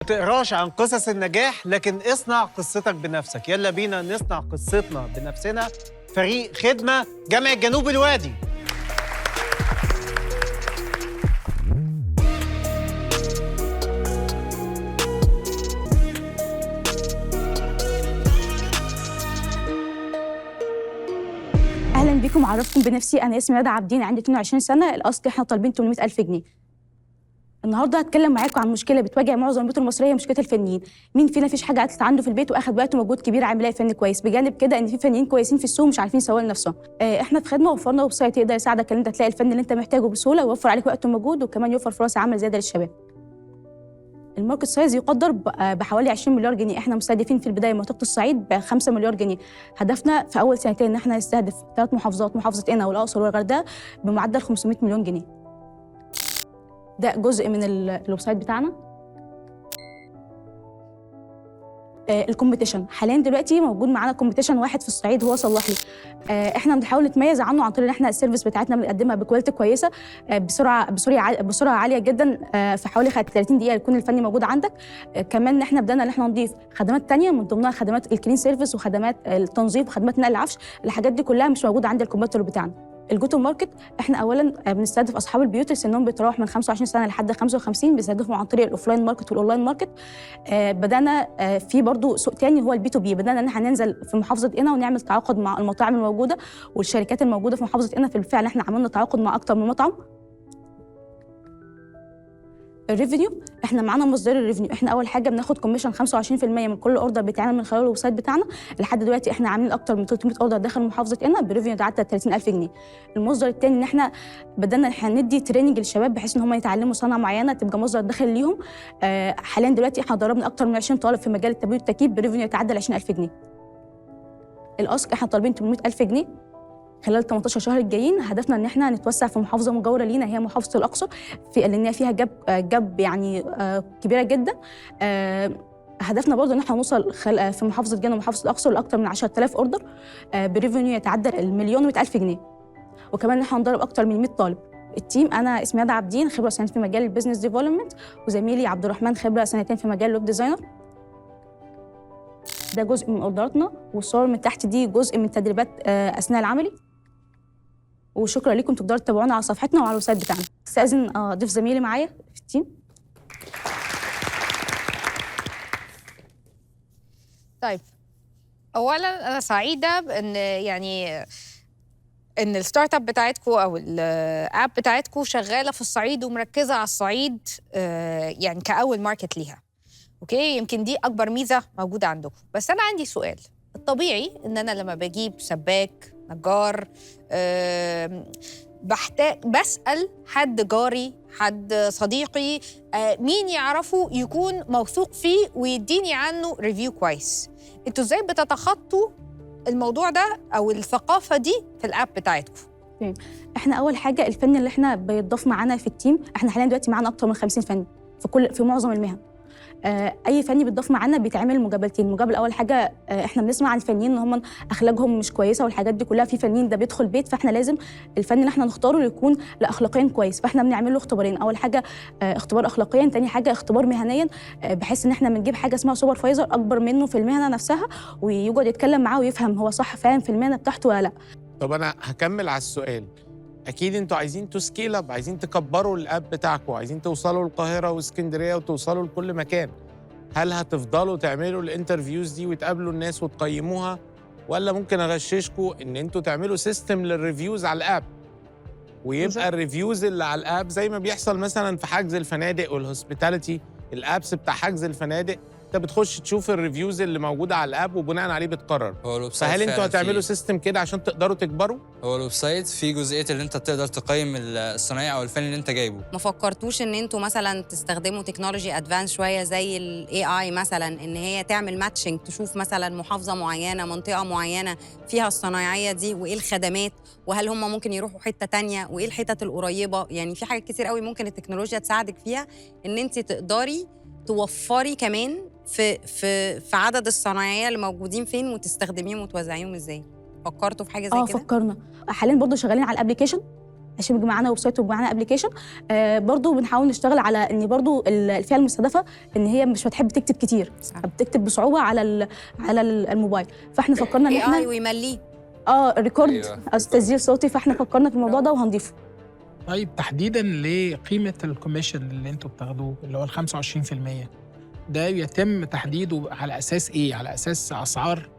تقراش عن قصص النجاح، لكن اصنع قصتك بنفسك. يلا بينا نصنع قصتنا بنفسنا. فريق خدمة جامعة جنوب الوادي. اهلا بكم، اعرفكم بنفسي. انا اسمي ندى عابدين، عندي 22 سنه. الاصل احنا طالبين 800,000 جنيه. النهارده هتكلم معاكم عن مشكلة بتواجه معظم البيوت المصريه، مشكلة الفنيين. مين فينا فيش حاجة عطلت عنده في البيت واخد وقت ومجهود كبير عامل يلاقي فن كويس؟ بجانب كده ان في فنيين كويسين في السوق مش عارفين يسوقوا لنفسهم. احنا في خدمة وفرنا website يقدر يساعدك ان انت تلاقي الفن اللي انت محتاجه بسهوله، ويوفر عليك وقت ومجهود، وكمان يوفر فرص عمل زيادة للشباب. ال market size يقدر بحوالي 20 مليار جنيه. احنا مستهدفين في البداية منطقة الصعيد ب 5 مليار جنيه. هدفنا في اول سنتين ان احنا نستهدف 3 محافظات، محافظة قنا والاقصر والغردقه، بمعدل 500 مليون جنيه. ده جزء من ال website بتاعنا. ال competition حاليا دلوقتي موجود معانا competition واحد في الصعيد، هو صلح لي. احنا بنحاول نتميز عنه عن طريق ان احنا ال service بتاعتنا بنقدمها ب quality كويسه، بسرعة بسرعة بسرعة عالية جدا، في حوالي 30 دقيقة يكون الفني موجود عندك. كمان ان احنا بدانا ان احنا نضيف خدمات تانية، من ضمنها خدمات ال clean service وخدمات التنظيف وخدمات نقل العفش. الحاجات دي كلها مش موجودة عند ال competitor بتاعنا. ال go to market، احنا اولا بنستهدف اصحاب البيوت اللي سنهم بيتراوح من 25 سنة لحد 55، بنستهدفهم عن طريق ال offline market وال online market. بدانا في برضو سوق تاني هو ال B2B. بدانا ان احنا ننزل في محافظة قنا ونعمل تعاقد مع المطاعم الموجودة والشركات الموجودة في محافظة قنا. في الفعل احنا عملنا تعاقد مع اكتر من مطعم. ال revenue، احنا معانا مصدر ال revenue. احنا اول حاجة بناخد commission 25% من كل order بيتعمل من خلال ال website بتاعنا. لحد دلوقتي احنا عاملين اكتر من 300 order داخل محافظة قنا ب revenue يتعدى 30,000 جنيه. المصدر الثاني ان احنا بدانا احنا ندي training للشباب بحيث ان هم يتعلموا صنعه معينة تبقى مصدر دخل ليهم. حاليا دلوقتي احنا دربنا اكتر من 20 طالب في مجال التبريد والتكييف ب revenue يتعدى 20,000 جنيه. ال ask احنا طالبين 800,000 جنيه خلال 18 شهر الجايين. هدفنا ان احنا نتوسع في محافظة مجاوره لينا، هي محافظة الاقصر، في لان فيها gap يعني كبيرة جدا. هدفنا برضه ان احنا نوصل في محافظة قنا ومحافظة الاقصر لاكثر من 10,000 order ب revenue يتعدى 1,100,000 جنيه، وكمان ان احنا ندرب اكثر من 100 طالب. ال team، انا اسمي ندى عابدين، خبره سنتين في مجال ال business development، وزميلي عبد الرحمن خبره سنتين في مجال ال web designer. ده جزء من order اتنا، والصور من تحت دي جزء من تدريبات اثناء العملي. وشكرا لكم، تقدروا تتابعونا على صفحتنا وعلى ال website بتاعنا. استاذن اضيف زميلي معايا في ال team. طيب، اولا انا سعيدة بان يعني ان ال startup بتاعتكم او ال app بتاعتكم شغالة في الصعيد ومركزه على الصعيد، يعني كاول market ليها. okay، يمكن دي اكبر ميزة موجودة عندكم. بس انا عندي سؤال. الطبيعي ان انا لما بجيب سباك، نجار، بحتاج بسال حد جاري، حد صديقي، مين يعرفه يكون موثوق فيه ويديني عنه review كويس. انتوا ازاي بتتخطوا الموضوع ده او الثقافة دي في ال app بتاعتكم؟ احنا اول حاجة الفني اللي احنا بيتضاف معانا في ال team، احنا حاليا دلوقتي معانا اكتر من 50 فني في معظم المهن. اي فني بيتضاف معانا بيتعمل مقابلتين. المقابلة اول حاجه، احنا بنسمع عن الفنيين ان هم اخلاقهم مش كويسة والحاجات دي كلها. في فنيين ده بيدخل بيت، فاحنا لازم الفني اللي احنا نختاره يكون لا اخلاقيا كويس، فاحنا بنعمل له اختبارين. اول حاجة اختبار اخلاقيا، تاني حاجة اختبار مهنيا، بحيث ان احنا بنجيب حاجة اسمها supervisor اكبر منه في المهنة نفسها، ويقعد يتكلم معاه ويفهم هو صح فاهم في المهنة بتاعته ولا لا. طب انا هكمل على السؤال. اكيد انتوا عايزين to scale up، عايزين تكبروا ال app بتاعكم، عايزين توصلوا القاهرة واسكندريه وتوصلوا لكل مكان. هل هتفضلوا تعملوا ال interviews دي وتقابلوا الناس وتقيموها، ولا ممكن اغششكم ان انتوا تعملوا system لل reviews على ال app، ويبقى ال reviews اللي على ال app زي ما بيحصل مثلا في حجز الفنادق وال hospitality، ال apps بتاع حجز الفنادق، انت بتخش تشوف ال reviews اللي موجودة على ال app وبناء عليه بتقرر؟ هو ال website فهل انتوا فعلاً هتعملوا system كده عشان تقدروا تكبروا؟ هو ال website فيه جزئية اللي انت تقدر تقيم الصنايعي او الفني اللي انت جايبه. ما فكرتوش ان انتوا مثلا تستخدموا technology advanced شوية زي ال AI مثلا، ان هي تعمل matching، تشوف مثلا محافظة معينه، منطقة معينة فيها الصنايعيه دي، وايه الخدمات، وهل هم ممكن يروحوا حتة تانية، وايه الحتت القريبه؟ يعني في حاجات كتير قوي ممكن التكنولوجيا تساعدك فيها ان انت تقدري توفري كمان في عدد الصنايعيه اللي موجودين فين وتستخدميهم وتوزعيهم ازاي. فكرتوا في حاجة زي اه كده؟ فكرنا. حاليا برضه شغالين على ال application. عشان بيبقى معانا website وبيبقى معانا application. برضو بنحاول نشتغل على ان برضو الفئة المستهدفة ان هي مش بتحب تكتب كتير، صح. بتكتب بصعوبة على الموبايل، فاحنا فكرنا ان اي احنا اي ويمليه record. أيوة. تسجيل صوتي، فاحنا فكرنا في الموضوع ده وهنضيفه. طيب تحديدا لقيمة ال commission اللي انتوا بتاخدوه اللي هو ال 25%، ده يتم تحديده على اساس ايه؟ على اساس اسعار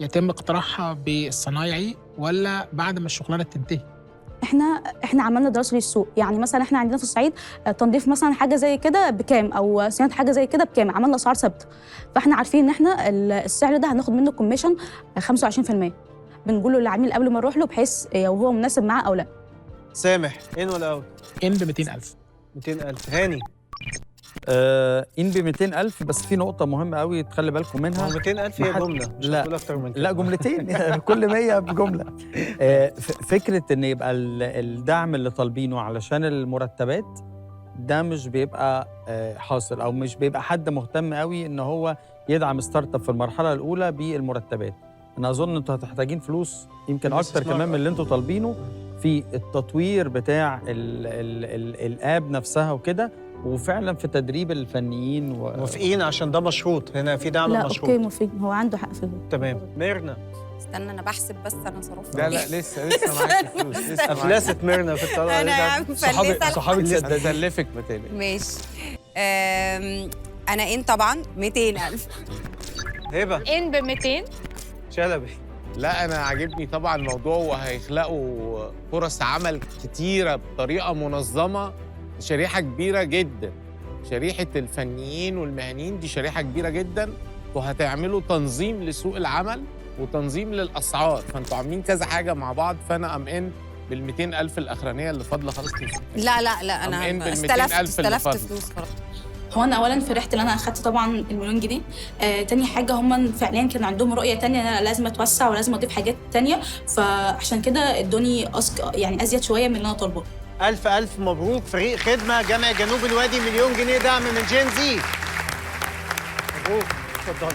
يتم اقتراحها بالصنايعي ولا بعد ما الشغلانة تنتهي؟ احنا عملنا دراسة للسوق، يعني مثلا احنا عندنا في الصعيد تنظيف مثلا حاجة زي كده بكام، او صيانة حاجة زي كده بكام، عملنا اسعار ثابتة، فاحنا عارفين ان احنا السعر ده هناخد منه commission 25%، بنقوله للعميل قبل ما نروح له بحيث لو هو مناسب معاه او لا. سامح، in ولا out؟ in ب 200,000. 200,000. هاني؟ in ب 200,000، بس في نقطة مهمة قوي تخلي بالكم ما منها. هو 200,000 هي جملة، مش لا. هتقول اكتر من كده. لا، جملتين، كل 100 بجملة. فكرة إن يبقى الدعم اللي طالبينه علشان المرتبات ده مش بيبقى حاصل، أو مش بيبقى حد مهتم قوي إن هو يدعم startup في المرحلة الأولى بالمرتبات. أنا أظن أنتوا هتحتاجين فلوس يمكن أكتر الاستثمار. كمان من اللي أنتوا طالبينه في التطوير بتاع ال ال ال ال app نفسها وكده، وفعلا في تدريب الفنيين موافقين؟ عشان ده مشروط، هنا في دعم لا مشروط. okay موافقين، هو عنده حق في تمام. ميرنا؟ استنى انا بحسب بس، انا صرفت. لا لا، لسه معاك فلوس، لسه معاك. افلست ميرنا في الطلعة. انا يا عم صحابي فلسه. صحابي تصدقني. هسلفك ما تقلقش. ماشي. انا in طبعا 200,000. هبه؟ in ب 200. شلبي؟ لا، انا عاجبني طبعا الموضوع، وهيخلقوا فرص عمل كتيرة بطريقة منظمة، شريحة كبيرة جدا، شريحة الفنيين والمهنيين دي شريحة كبيرة جدا، وهتعملوا تنظيم لسوق العمل وتنظيم للاسعار، فانتوا عاملين كذا حاجة مع بعض، فانا I'm in بال 200,000 الاخرانية اللي فاضلة خلاص. لا لا لا، I'm in انا بال استلفت 200,000 اللي استلفت فاضل. فلوس خلاص. هو انا اولا فرحت ان انا اخدت طبعا المليون جنيه. تاني حاجة، هم فعليا كان عندهم رؤية تانية ان انا لازم اتوسع ولازم اضيف حاجات تانية، فعشان كده ادوني يعني ازيد شوية من اللي انا طالباه. ألف ألف مبروك فريق خدمة جامعة جنوب الوادي، مليون جنيه دعم من جين زي. مبروك، اتفضل.